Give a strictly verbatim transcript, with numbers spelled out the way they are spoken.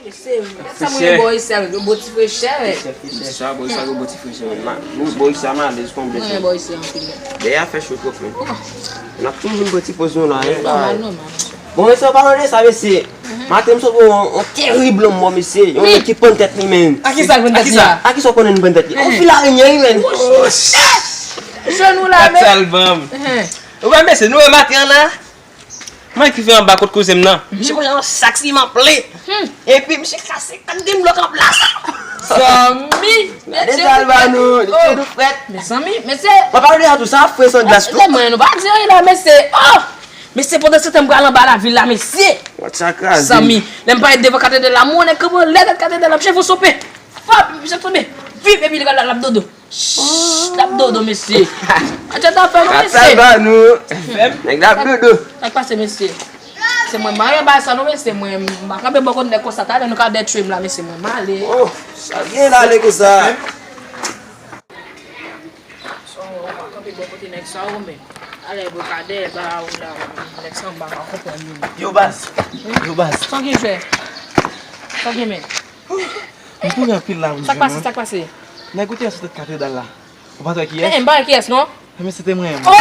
Mesye, gad sa mwen bò isi a, yo bò ti frechè, wi. Mesye, sa bò isi a, yo bò ti frechè, men. Bò isi a malèz konplèt. Mwen bò isi a anpil, men. Dèyè a fè cho twòp, men. N ap toujou vin pran ti poz nou la, wi. Nòmal, nòmal. Bon, mesye, an palan de sa, mesye. Maten, m sot wè yon, yon terib lanmò, mesye. Yon nèg ki pann tèt li, men. A ki sa l pann tèt li a? A ki sa w konnen l pann tèt li? Yon fil arenyen, wi, men. Jenou la, men. Gad sa l ban m. Ou wè, mesye, nou wè maten an la? Mwen ki fè anba kot kouzen m nan. Misye konn yon sak siman plen. Epi misye kase kat grenn blòk an plas. Zanmi, gade sa l ba nou, li fè nou frèt. Mezanmi, mesye. Mwen pa wè deja tou sa, fre san glas tou. Mwen, nou pa di anyen la, mesye. Oh! Mesye, pandan se tan m pral anba lavil la, mesye. Wòt sa kraze. Zanmi, lè m parèt devan katedral la, mwen nèg kanpe anlè katedral la, m cheve sou pye. Fap, misye tonbe. Vip, epi li pral ap dodo. Shh, l ap dodo, mesye. Atè, t ap fè nou, mesye. Sa l ba nou. Nèg la ap dodo. Sa k pase, mesye? Se mwen mare bay sa, non, mesye. Mwen, m pa kanpe bò kot nèg konsa. Talè nou ka dètwi m la, mesye. Mwen male. Oh, sa byen ale konsa. Oh, m pa kanpe bò kote nèg sa, oh, men. Alè, bò kadè, ba ou la, nèg sa, m pa ka konprann li. Yo, baz. Yo, baz. Sa w gen fè? Sa w gen, men? M kouri anpil la, m jwenn ou. Sa k pase, sa k pase? Nèg ou te wè sou tèt katedral la. Ou pa t wè kiyès? Eh, m pa wè kiyès, non. Enben, se te mwen menm. Oh!